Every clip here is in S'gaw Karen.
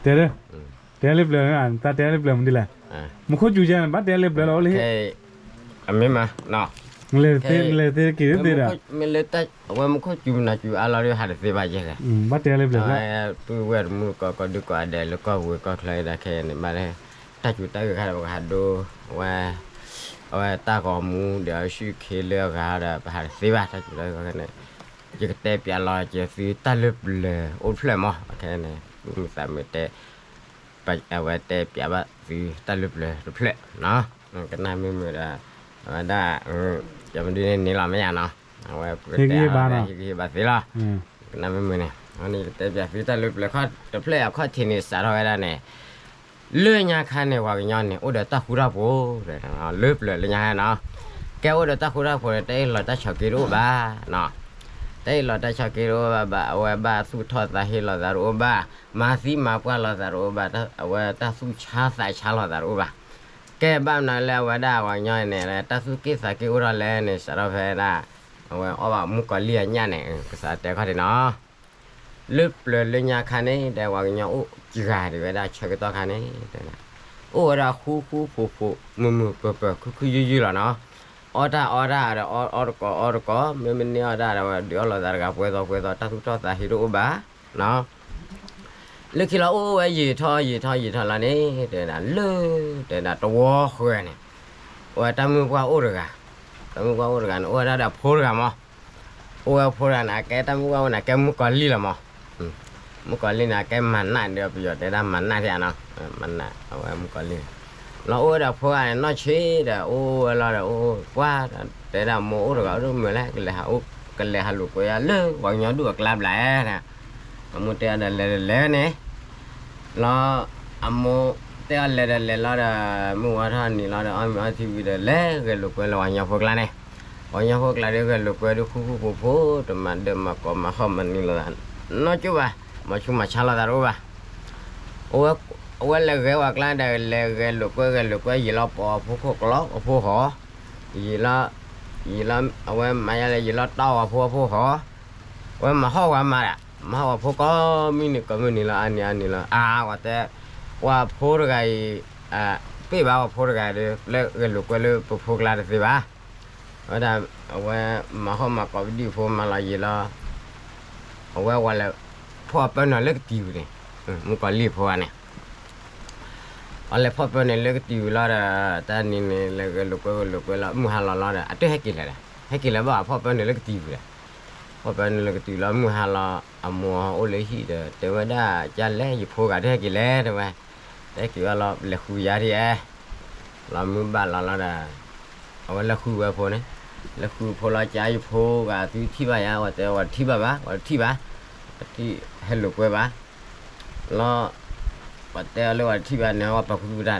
တဲ, တဲလၢပျၢၤ, တၢ်တဲလၢပျၢၤမနုၤလဲၣ်, မူခိၣ်စူၤယဲန့ၣ် ဘၣ်တဲလၢပျၢၤလီၤအိၣ်လံ, အမ့ၢ်မး, လဲၤသ့က့ၤသ့ဒီး, အဝဲမူခိၣ်စူၤမနၤစူၤအါလီၤဒီးဟးတသ့ဘၣ်ယဲလဲၣ်, ဘၣ်တဲလၢပျၢၤ, ပုၢ်ဝဲၢ်တမုၢ်ကီၢ်ကီၢ်ဒုးကီၢ်အဒဲးလၢကီၢ်ပူၤကီၢ်ချၢဒၣ်ခဲအံၤန့ၣ် ဘၣ်လၢ တၢ်စူၤတၢ်အုးခါဒီးပကဟးဒိ ဝဲ အဝဲတၢ်ဂီၤမူဒီးအစုခ့လၢအဂၤဒီး ပဟးတသ့ဘၣ်တၢ်စူၤတၢ်အုးခါန့ၣ်, ယကတဲပျးလီၤက့ၤသုတၢ်လၢပျၢၤအိၣ်တဖျၢၣ်မး, ခဲန့ၣ် မုၢ်သးမုၢ်တဲ အဝဲတဲပျးဘၣ်သုတၢ်လၢပျၢၤတဖျၢၣ်နီၤ, ကနၣ်မုာ်မုာ်ဒီး, အဝဲဒၣ်, ယမဒုန့ၣ်န့ၣ်လီၤမ့ၢ်ယါနီၤ, အဝဲပကတဲဟ့ၣ်ဂံၢ်ဟ့ၣ်ဘါသ့လီၤ, ကနၣ်မုာ်မုာ်န့ၣ်, အန့ၣ်ယကတဲပျးသုတၢ်လၢပျၢၤတဖျၢၣ်အခီၣ်ထံးန့ၣ် စးထီၣ်ဝဲဒၣ်န့ၣ် လၢညါခါန့ၣ် ပှၤကညီန့ၣ် အိၣ်ဒီးတၢ်ဃူတၢ်ဖိး, လၢပျၢၤလၢညါခါနီၤ, ကဲအိၣ်ဒီးတၢ်ဃူတၢ်ဖိးန့ၣ် တၢ်အ့ၣ်လိာ်တၢ်ဆိးက့တအိၣ်ဘၣ်နီၤ, တၢ်အ့ၣ်လိာ်တၢ်ဆိးက့တအိၣ်ဘၣ်ဘၣ်, အဝဲဘၣ်သူၣ်ထီၣ်သးဟ့လိာ်သးတအိၣ်ဘၣ်, မၤသံမၤပှၢ်လိာ်သးတအိၣ်ဘၣ်, အဝဲတၢ်သူၣ်ဆါသးဆါလိာ်သးတအိၣ်ဘၣ်, ကဲဘၣ်မနုၤလၢအဝဲဒၣ်ပှၤကညီန့ၣ် တၢ်သူၣ်က့ၣ်သးက့ၣ်အိၣ်ထီၣ်လဲၣ်န့ၣ် စးထီၣ်ဖဲဒၣ်, အဝဲအီၣ်ဘၣ်မုၣ်ကီၤလံၢ်အညၣ်န့ၣ် ကစးတဲခီၣ်ထံးနီၤ လၢပျၢၤလၢညါခါန့ၣ် ဒီးပှၤကညီအိၣ်စှၤဒံးဝဲဒၣ်ဆၢကတီၢ်ခါန့ၣ်, အိၣ်ဝဲဒၣ်ဃူဃူဖိးဖိး မုာ်မုာ်ပၢၤပၢၤ ခုခုယုၢ်ယုၢ်လီၤနီၤ, အီၣ်တၢ်အီတၢ်ဒီးအီၣ်တကိးအီတကိး မ့မ့ၢ်န့ၢ်အီၣ်တၢ်ဒီးဝဲဒုးအီၣ်လိာ်သးတဂၤပှဲၤသိးပှဲၤသိး တၢ်သူၣ်ထီၣ်သးဟ့တအိၣ်ဘၣ်နီၤ လၢခံလီၤအိၣ်ဝဲယံာ်ထီၣ်ယံာ်ထီၣ်ယံာ်ထီၣ်လီၤန့ၣ် တဲဒၣ်လၢ, တဲဒၣ်တဝီဃၢၤန့ၣ်, အိၣ်ဝဲတၢ်မုၢ်ပှၢ်အိၣ်တဂၤ, တၢ်မုၢ်ပှၢ်အိၣ်တဂၤန့ၣ် အိၣ်ဝဲဒၣ်ဒီးဖိတဂၤမး, အိၣ်ဝဲဖိတဂၤန့ၣ် အကဲတၢ်မုၢ်ပှၢ်အိၣ်န့ၣ် အကဲမုၣ်ကီၤလံၢ်လီၤမး, မုၣ်ကီၤလံၢ်န့ၣ် အကဲမၤနးဒီးပယီၤတဲဒၣ်မၤနးဒံးနီၤ, မၤနး အဝဲမုၣ်ကီၤလံၢ်န့ၣ်, လီၤအိၣ်ဝဲဒီးဖိတဂၤန့ၣ် နီၢ်ဆံးဒီး အိၣ်ဝဲလီၤဒီး အိၣ်ပှၢ်, တဲဒၣ်မိၢ်အိၣ်တဂၤအိၣ်တမုာ်လဲၣ်, ကလဲၤဟးလိာ်ကွဲယၤလၢပှၤကညီဒူၣ်အကျါဘျဲၣ်, အမိၢ်တဲအီၤဒီးလဲၤဒီးလဲၤန့ၣ်, လီၤ, အမိၢ်တဲအီၤလဲၤဒီးလဲၤလီၤဒီး မုၢ်ဝါထီၣ်နံၤလီၤဒီး အီၣ်မ့ၤအီထံဝံၤဒီး လဲၤဂဲၤလိာ်ကွဲလၢပှၤကညီဖိကျါန့ၣ်, ပှၤကညီဖိကျါဒီးဂဲၤလိာ်ကွဲဒီး ဃူဃူဖိးဖိး တမၤဒၢးမၤကီးမၤဟီၣ်မၤနံၤလိာ်သး, နီၢ်ကၠိဘၣ်, မၤဆူးမၤဆါလိာ်သးတအိၣ်ဘၣ် အဝဲလဲၤဂဲၤဝဲကျါဒီး လဲၤဂဲၤလိာ်ကွဲ ဂဲၤလိာ်ကွဲ ယံာ်လီၤပိာ်အဖိခိၣ်ကျီအဖိဟီၣ်, ယံာ်လီၤ, ယံာ်လီၤ အဝဲမၤယါလဲၣ် ယံာ်လီၤတီၢ်ဝဲဖိအဖိဟီၣ်, အဝဲမၤဟီၣ်ဝဲမးဒၣ် မၤဟီၣ်ဝဲဖိကိးမုၢ်နံၤကိးမုၢ်နံၤလီၤ အါနံၤအါနံၤလီၤ အါဝဲတဲ, ပှၤဖိတဂၤအံၤ, ပ့ၢ်ဘၣ်ပှၤဖိတဂၤဒီး လၢဂဲၤလိာ်ကွဲလၢပဖိကျါတသ့ဘၣ် ဝဲဒၣ်, အဝဲမၤဟီၣ်မၤကီးပဒံၣ်ဖိမၤလီၤယံာ်လီၤ, အဝဲဝဲလဲၤဖီၣ်ပၢနုာ်လၢကတံၤဝံၤန့ၣ်, မုၣ်ကီၤလံၢ်ဖိဂၤန့ၣ်, အလဲၤဖီၣ်ပၢနုာ်လၢကတံၤဝံၤလီၤဒီး တၢ်နံၤန့ၣ် လဲၤဂဲၤလိာ်ကွဲဂဲၤလိာ်ကွဲလီၤ မုၢ်ဟါလီၤလီၤဒီး အတဟဲက့ၤလဲၣ်ဒီး ဟဲက့ၤလၢၤဘၣ် ဖီၣ်ပၢနုာ်လၢကတံၤဝံၤဒီး, ဖီၣ်ပၢနုာ်လၢကတံၤလီၤ မုၢ်ဟါလီၤ အမိၢ်အိၣ်လၢဟံၣ်ဒီး တဲဝဲဒၣ် ကလဲၣ် ယဖိဂၤတဟဲက့ၤလဲၣ် တဲဝဲ, တဟဲက့ၤဘၣ်လီၤ လဲၤဃုယၤဒ်အဲ လီၤမုၢ်ဘၣ်လီၤလီၤဒီး, အဝဲလဲၤဃုဝဲဖိန့ၣ်, လဲၤဃုဖိလီၤ ကယဖိဂၤ သုထံၣ်ဘၣ်ယၤ ဝဲတဲ ဝဲတထံၣ်ဘၣ်ဘၣ် ဝဲတထံၣ်ဘၣ်, ပတထံၣ်ဟဲလိာ်ကွဲဘၣ်, လီၤ, ပှၤတဲအီၤလၢပှၤတထံၣ်ဘၣ်န့ၣ် ပှၤပာ်ခူသူၣ်တၢ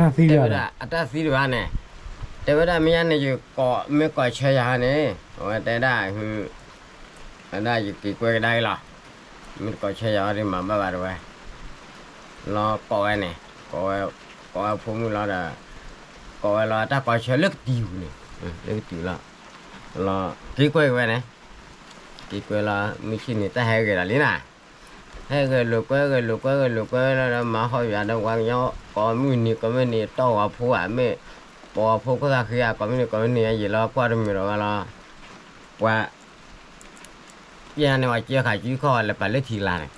်ဒီး, လီၤ, တဲဝဲဒၣ် အတၢ်သံတဘၣ်န့ၣ်, တဲဝဲဒၣ်မ့ၢ်ညါန့ၣ် ယကိး မ့ၢ်ကိးဆၢယၤန့ၣ် အဝဲတဲဒၣ် ဝဲဒၣ်ယက့ၤကွဲကဒါအံၤလီၤ, မ့ၢ်တကိးဆၢယၤအီၤဒီးမၤဘၣ်ဘၣ်တဝဲ, လီၤကိးဝဲန့ၣ်, ကိးဝဲ, ကိးဝဲဖိမုၣ်လီၤဒီး, ကိးဝဲလီၤ တၢ်ကိးဆၢလၢကတံၤပူၤန့ၣ်, လၢကတံၤလီၤ, လီၤ က့ၤကွဲက့ၤဝဲန့ၣ်, က့ၤကွဲလီၤ မုၢ်ဆ့ၣ်န့ၣ် တၢ်ဟဲဂဲၤဒီးလံနၤ, ဟဲဂဲၤလိာ်ကွဲ ဂဲၤလိာ်ကွဲ ဂဲၤလိာ်ကွဲလီၤဒီး မၤဟီၣ်ယွၤဒီးပှၤကညီ ကိးမုၢ်နံၤကိးမုၢ်နံၤ တီၢ်ဝဲဖိဧါ မ့ၢ်ပိာ်ဝဲဖိခိၣ်သၣ်ဃံဧါ ကိးမုၢ်နံၤကိးမုၢ်နံၤ ယံာ်လီၤကွၢ်တမုာ်ဒီးဝဲလီၤ, ပှၤ ပျဲန့ၣ် ပှၤကဲခးကံခီၣ် လဲၤပာ်လၢထံကျါန့ၣ်,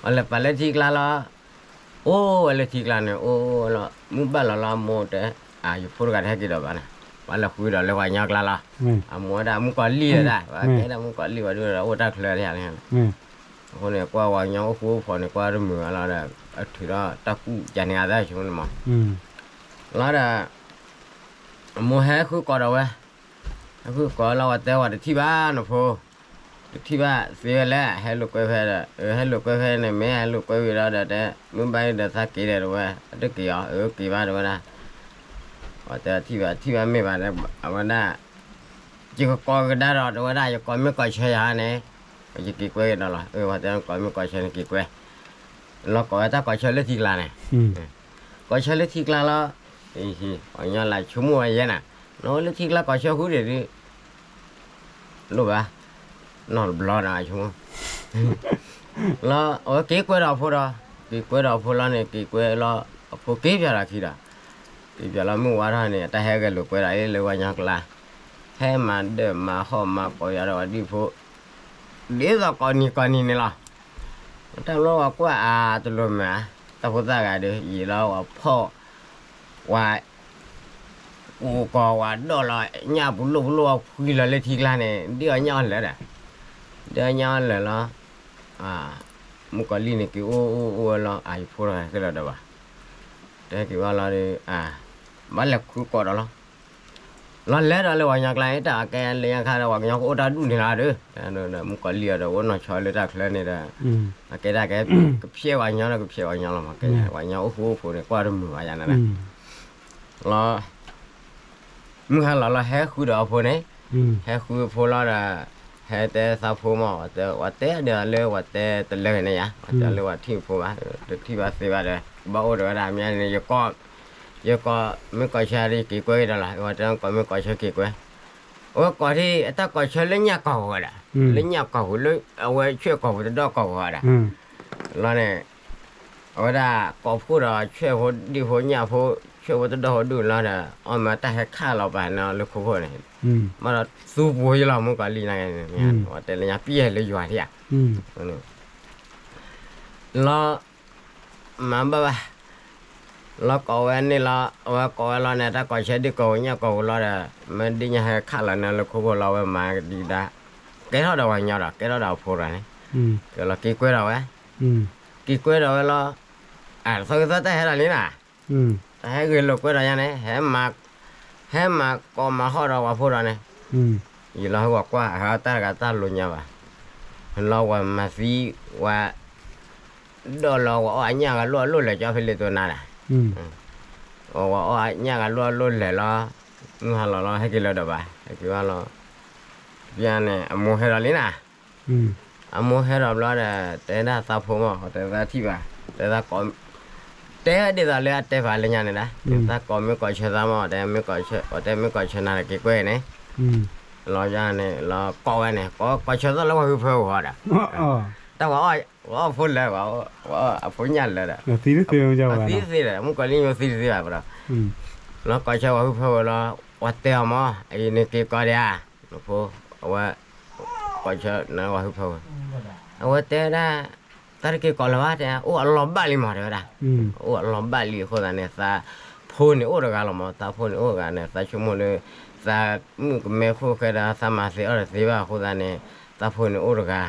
ပှၤလဲၤပာ်လၢထံကျါလီၤ, အိၣ်ဝဲလၢထံကျါန့ၣ် အိၣ်လီၤ မုၢ်ဘၣ်လီၤလီၤ အမိၢ်တဲ, ယဖိတဂၤတဟဲက့ၤဒီးဘၣ်န့ၣ်, ပှၤလဲၤဃုဒီးလၢပှၤကညီကျါလီၤ, အမိၢ်ဝဲဒၣ်မုၣ်ကီၤလံၢ်ဝဲဒၣ် ပှၤကဲဒၣ်မုၣ်ကီၤလံၢ်ဝဲဒၣ် အိၣ်တၢ်ချၢဒ်န့ၣ်, အဃိန့ၣ် ကွၢ်ပှၤကညီအိၣ်ဃူအိၣ်ဖိးန့ၣ် ကွၢ်တမုာ်ဝဲလီၤဒီး အထုးထီၣ်တၢ်ကူၣ်ကန့ၣ်အသးဆိကမိၣ်န့ၣ်မး, လီၤဒီး အမိၢ်ဟဲဃုကိးဒီးဝဲ, ဟဲဃုကိးလီၤ ဝဲတဲဝဲတထံၣ်ဘၣ်နဖိ, တထံၣ်ဘၣ်သ့ဝဲလဲၣ် ဟဲလိာ်ကွဲဖဲဒီး, ဟဲလိာ်ကွဲဖဲန့ၣ် မ့ၢ်ဟဲလိာ်ကွဲဝံၤဒီး တဲ မုၢ်ဘၣ်အံၤဒီးသးက့ၤဒီးတဝဲ, အတက့ၤအီၤ အက့ၤဘၣ်တဝဲဒၣ်, ပှၤတဲထံၣ်ဘၣ် ထံၣ်ဘၣ်မ့ၢ်ဘၣ်ဒီး အဝဲဒၣ် ယကကိးကဒါဒီးတဝဲဒၣ် ယကိးမ့ၢ်ကိးဆၢယၤန့ၣ်, ယက့ၤကွဲက့ၤဒီးလီၤ, ပှၤတဲကိးမ့ၢ်ကိးဆၢန့ၣ်က့ၤကွဲ, လီၤကိးဝဲတၢ်ကိးဆၢလၢထံကျါန့ၣ်, ကိးဆၢလၢထံကျါလီၤ, ပှၤကညီလၢဆိကမိၣ်ဝဲယဲနၤ, နအိၣ်လၢထံကျါကိးဆၢဃုဒံးဒုး လိၣ်ဘၣ်, နီၢ်တဘျီဒီးဆိကမိၣ်, လီၤအဝဲက့ၤကွဲဒီးအဖိဒီး, က့ၤကွဲဒီးအဖိလီၤန့ၣ် က့ၤကွဲလီၤအဖိက့ၤပၠးဒီးခံဒီး, က့ၤပၠးလီၤမုၢ်ဝါထီၣ်န့ၣ် အတၢ်ဟဲဂဲၤလိာ်ကွဲဒီးလၢဝဲညီကျါ, ဟဲမၤဒၢးမၤဟီၣ်မၤကိးယၤဒီးဝဲဒံၣ်ဖိ, ဒ်သိးကိးနံၤကိးနံၤန့ၣ်လီၤ. တၢ်ဘျီဝဲကွၢ်အါတလိၤမး, တၢ်ဖိသၣ်ဂၤဒီး ယံာ်လီၤဝဲဖီၣ်, ဝဲ ကိးဝဲဒီးလီၤ ညၣ်ပလိၣ်ပလိၣ်အဖှံလီၤလၢထံကျါန့ၣ် ဒ်အီၣ်ညၣ်အီၣ်လၢာ်ဒီး, ဒ်အီၣ်ညၣ်အီၣ်လၢာ်လီၤ. မုၣ်ကီၤလံၢ်န့ၣ် က့ၤအိၣ်အိၣ်အိၣ်ဝဲလီၤ, အယဖိတဂၤဟဲက့ၤလီၤဒီးဘၣ်, တဟဲက့ၤဘၣ်လီၤဒီး ဘၣ်လဲၤဃုကိးဒီးလီၤ. လီၤလဲၤဒီးလၢပှၤကညီကျါန့ၣ် တၢ်အကဲလၢညါခါဒီး ပှၤကညီကအိၣ်တၢ်ဒူၣ်န့ၣ်လီၤဒီး, မုၣ်ကီၤလံၢ်အီၤဒီး အိၣ်နီၢ်ဆီလၢတၢ်ချၢန့ၣ်ဒီး, အကဲဒၣ်ကဲ, ကဖျဲးပှၤကညီဒီး ကဖျဲးပှၤကညီလီၤမး, ပှၤကညီအိၣ်ဃူအိၣ်ဖိးန့ၣ် ကွၢ်တမုာ်ဘၣ်ယၤန့ၣ်ဒီး လီၤ မုၢ်ဟါလီၤလီၤ ဟဲဃုဒီးအဖိန့ၣ်, ဟဲဃုအဖိလီၤဒီး, ဟဲတဲသးဖိမး, ဝဲတဲဒီးလၢဝဲတဲတလၢန့ၣ်ယါ, ဝဲတဲလၢဝဲထံၣ်ဖိဘၣ်, တထံၣ်ဘၣ်သ့ဘၣ်ဒီး ကဘၣ်အိၣ်ဒီးဝဲဒၣ်မ့ၢ်န့ၣ်, ယကိးမ့ၢ်ကိးဆၢဒီး က့ၤကွဲကဒီးလီၤ, ဝဲတဲကိးမ့ၢ်ကိးဆၢက့ၤကွဲ, အဝဲကိးထံၣ် အတၢ်ကိးဆၢလၢညၣ်ကိာ်ပူၤဝဲဒၣ်, လၢညၣ်ကိာ်ပူၤလၢ အဝဲဆွဲၣ်ကိာ်ပူၤတဒီၣ်ကိာ်ပူၤဝဲဒၣ်, လီၤန့ၣ် အဝဲဒၣ်ကိးဖှိၣ်ဒီး ဆွဲၣ်ဖိဒံၣ်ဖိညၣ်ဖိ, ဆွဲၣ်ဖိတဒီၣ်ဖိဒူၣ်လီၤဒီး အီၣ်မးတၢ်ဟဲခးလီၤပာ်န့ၣ်လၢခိခိၣ်န့ၣ်, ဘၣ်ဒီးသူပူၤယလီၤ မုၣ်ကီၤလံၢ်န့ၣ်, တဲလၢညါပျဲၢ်လၢယွၤထံၣ်ဧါ, လီၤ မၤဘၣ်ဘၣ်, လီၤကိးဝဲန့ၣ်လီၤ, အဝဲကိးဝဲလီၤန့ၣ် တၢ်ကိးဆၢဒံၣ်ကိာ်ပူၤညၣ်ကိာ်ပူၤလီၤဒီး, မ့ၢ်ဒ်ညါဟဲခးလီၤန့ၣ်လၢခိခိၣ်လီၤ ဝဲမၤဒံးဒၣ်, ကဲထီၣ်ဒီးပှၤကညီဒီး ကဲထီၣ်ဒီးအဖိဒီးန့ၣ်, ကဲလီၤက့ၤကွဲဒီးဝဲ, က့ၤကွဲဒီးဝဲလီၤ, အသီကသီၣ်တၢ်ဟဲဒီးလံနၤ, တၢ်ဟဲဂ့ၤလိာ်ကွဲဒီးညါန့ၣ်, ဟဲမၤကိးမၤဟီၣ်ဒီးပှၤဖိဒီးန့ၣ်, ယလီၤဟဲဝဲကွၢ် အဟဲတၢ်တဂၤတၢ်လိၤညါဘၣ်, လီၤဝဲမၤသံဝဲ ဒီးလီၤဝဲအီၣ်အညၣ်ဂၤလိၣ်အလိၣ်လဲၣ် ကၠီဖဲလ့ၣ်တိၢ်နၤဒီး, ဝဲအီၣ်အညၣ်ဂၤလိၣ်အလိၣ်လဲၣ်လီၤ, မုၢ်ဟါလီၤလီၤ ဟဲက့ၤလၢၤဒီးဘၣ်, ဟဲက့ၤဘၣ်လီၤ, ပျဲန့ၣ် အမိၢ်ဟဲဒီးလံနၤ, အမိၢ်ဟဲဒီးဘျီဒီး တဲဒၣ်သးဖိမး တဲသးထံၣ်ဘၣ်, တဲသးကိး, တဲဒ်သိးလၢအတဲပာ်လၢညါန့ၣ်ဒၣ်, သးကိးမ့ၢ်ကိးဆၢသးမး တဲမ့ၢ်ကိးဆၢ, တဲမ့ၢ်ကိးဆၢနၤဒီးက့ၤကွဲန့ၣ်, လီၤယါန့ၣ် လီၤကိးဝဲန့ၣ် ကိးဆၢသးလၢပှၤဟုဖၢပူၤဃီဒီး, တၢ်ဝဲအီၣ်ဖိလၢာ်, အဖိညၣ်လၢာ်ဒီး, သံတသ့ဒီး မုၣ်ကီၤလံၢ်ညိသံတသ့ဘၣ်ဒီး, လီၤကိးဆၢပှၤဟုဖၢပူၤလီၤ, ပှၤတဲအီၤမး အအံၤန့ၣ်က့ၤကိးဒံးဧါ, ဖိ, အဝဲ ကိးဆၢနၤပှၤဟုဖၢပူၤ, အဝဲတဲဒၣ်, တၢ်တက့ၤကိးလၢၤဘၣ်တဲ, အိၣ်အလီၤဘၣ်လံမး တဲဝဲဒၣ်, အိၣ်အလီၤဘၣ်လံအဃိသတးန့ၣ် သးဖိန့ၣ်အိၣ်တဂၤလီၤမး, သးဖိန့ၣ်အိၣ်တဂၤန့ၣ် သးဆိကမိၣ်လၢ သးမုၣ်ကမဲဖိၣ်ဃဲဒီး သးမၤသ့အီၣ်တသ့ဘၣ်အဃိသတးန့ၣ်, သးဖိန့ၣ်အိၣ်တဂၤ,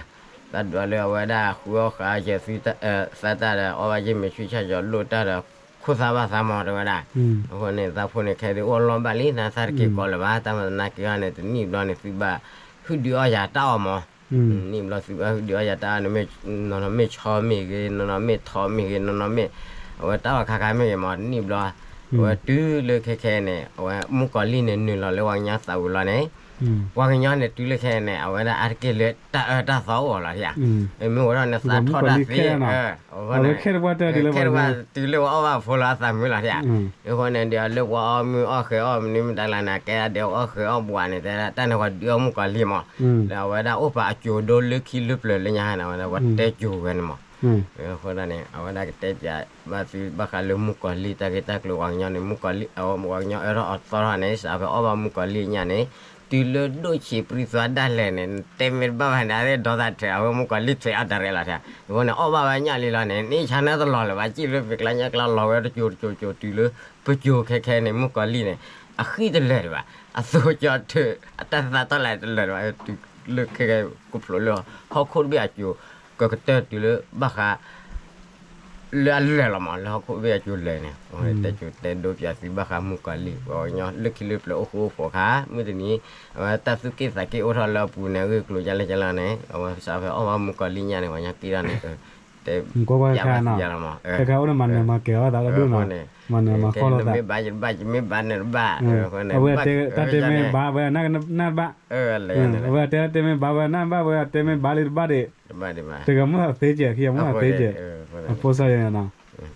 သးဒွးလၢအဝဲဒၣ်ဃုအီၣ်ဃာ်ကဲသု သးတၢ်ဒီး အီၣ်ဘၣ်ယ့ၢ်မ့ၢ်ဆူၣ်ဆၣ်ကၠီၤလိၣ်တၢ်ဒီး ခိၣ်သးဘၣ်သးမး တဲဝဲဒၣ်, အဃိန့ၣ် သးဖိန့ၣ်ခဲဒုးအိၣ်အလီၤဘၣ်လံ နသးတက့ၤကိးလၢၤဘၣ်, တၢ်မၤသနာ်က့ၤအီၤန့ၣ် တနံၣ်ဘျီန့ၣ် သုဘၣ်ဟုဒုးအီၣ်ယၤတၢ်အီၣ်မး, နံၣ်ဘျီသုဘၣ်ဟုဒုးအီၣ်ယၤတၢ်အီၣ်န့ၣ် နီၢ်နီၢ်မ့ၢ်ဆီမ့ၢ်ဂ့ၤ, နီၢ်နီၢ်မ့ၢ်ထီမ့ၢ်ဂ့ၤ, နီၢ်နီၢ်မ့ၢ် အဝဲတၢ်အီၣ်ခါခါမ့ၢ်ဂ့ၤမး တနံၣ်ဘျီ, အဝဲတုၤလၢခဲခဲန့ၣ် အဝဲမုၣ်ကီၤလံၢ်န့ၣ် နုာ်လီၤလၢပှၤကညီသးပူၤလီၤန့ၣ်, ပှၤကညီန့ၣ်တုၤလၢခဲန့ၣ် အဝဲဒၣ်အါတက့ၢ်လၢတၢ်အၢတၢ်သီအိၣ်လီၤဧါ, မ့ၢ်ဝဲဒၣ်န့ၣ်သးထီၣ်တၢ်သ့, အဝဲခဲတပှၢ်တၢၢ်တုၤလၢပှၤကညီ တုၤလၢပှၤအီၣ်ဘၣ်ဖိလီၤအသးမုာ်လီၤဧါ, အဃိန့ၣ်ဒီးလၢပှၤအီၣ်မ့ၤအီၣ်ဃဲၤအီၣ်မနုၤမတၤလၢ်န့ၣ် ကဲဒၣ်ဒီးအီၣ်ဃဲၤအီၣ်ဘှးန့ၣ် တဲဒၣ်တၢ်န့ၣ်ပှၤဒုးအီၣ်မုၣ်ကီၤလံၢ်မး, လၢအဝဲဒၣ်အိၣ်ပာ်အစိၤဒိလၢခံလၢပျၢၤလၢညါန့ၣ် အဝဲဒၣ်ပှၤတဲစိၤဝဲန့ၣ်မး, အဃိန့ၣ် အဝဲဒၣ်ကတဲပၠးဘၣ်သုဘၣ်ဃးလၢမုၣ်ကီၤလံၢ်တၢ်ဂ့ၢ်တၢ်ကျိၤပှၤကညီန့ၣ် မုၣ်ကီၤလံၢ် အဝဲပှၤကညီအၢထီၣ်အသီထီၣ်န့ၣ် စးဖဲအီၣ်ဘၣ်မုၣ်ကီၤလံၢ်ညါန့ၣ် တုၤလၢဒိၣ်ဆံးပြံသွါဒၣ်လဲာ်န့ၣ် တဲမ့ၢ်တဘၣ်ဘၣ်န့ၣ် အသ့ၣ်ဒီသးထွဲ အဝဲမုၣ်ကီၤလံၢ်ထွဲအီၣ်တရဲၣ်လီၤထဲ, အဃိန့ၣ် အီၣ်ဘၣ်ဝဲညၣ်လံလီၤန့ၣ် န့ၢ်ဆါန့ၣ်တလီၤလၢၤဘၣ် စံၣ်လၢပှၤကျါညါကျါလီၤဝဲတစိၤတစိၤစိၤတုၤလၢ ပစိၤခဲခဲန့ၣ် မုၣ်ကီၤလံၢ်န့ၣ် အဃံတလၢာ်ဒံးဘၣ်, အသိကၠီထၢၣ် အတၢ်သးတၢ်လၢတလၢာ်ဒံးဘၣ်, တုၤလၢခဲခဲ ကဖျိးလၢဟီၣ်ခိၣ်တဘ့ၣ်အစိၤ ကကတၢၢ်တုၤလၢဘၣ်ဃး လၢအလၢာ်လီၤမး လၢဟီၣ်ခိၣ်တဘ့ၣ်အစိၤလၢာ်န့ၣ် အဝဲတဲစိၤတဲဒိပၠးသုဘၣ်ဃးမုၣ်ကီၤလံၢ် ပှၤကညီလၢခံလၢပျၢၤအိၣ်ဃူအိၣ်ဖိးခါ မုၢ်တနံၤ အဝဲတၢ်သူၣ်က့ၣ်သးက့အိၣ်ထီၣ်လၢအပူၤန့ၣ် အဂ့ၢ်ကျိၤကလဲၣ်ကလဲၣ်န့ၣ် အဝဲစးဖဲအီၣ်ဘၣ်မုၣ်ကီၤလံၢ်ညါန့ၣ် ပှၤကညီက့ၤထီၣ်န့ၣ် တဲပၠးဘၣ်သုယါလီၤမး, တခါအိၣ်န့ၣ် မၤနၢၤမၤကဲၤအီၣ်သးတဒူၣ်နီၤ, မၤနၢၤမၤဃီလိာ်သး, မ့ၢ်ဘၣ်ယတဘၣ် ယမ့ၢ်ဘၣ်နတဘၣ်, အဝဲတၢ်တမ့ၢ်ဘၣ်ဝဲ နတဘၣ်, အဝဲတၢ်တမ့ၢ်ဘၣ်ဝဲ နဘၣ်ဝဲ တၢ်မ့ၢ်ဘၣ်လံတဘၣ်ဒံး, တဂၤမ့ၢ်သ့ကဲၤ ခံဂၤမ့ၢ်သ့ကဲၤ, အဖိစၢ်ယဲၢ်နီၤ,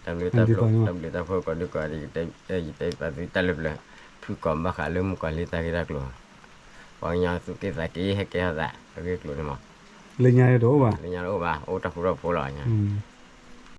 တၢ်ဘျုးတၢ်ဖှိၣ်ကိးဒုကိးဒံး ယတဲပၠးသုတၢ်လၢပျၢၤ ဖုၣ်ကိာ်ဘၣ်ဃးလၢမုၣ်ကီၤလံၢ်တၢ်ဂ့ၢ်တၢ်ကျိၤ, ပှၤကညီသူၣ်က့ၣ်သးက့ဟဲကဲထီၣ်သး အဂ့ၢ်ကျိၤန့ၣ်မး လၢညါတအိၣ်ဘၣ်, လၢညါတအိၣ်ဘၣ်, အိၣ်တၢ်ဃူတၢ်ဖိးလီၤညါ,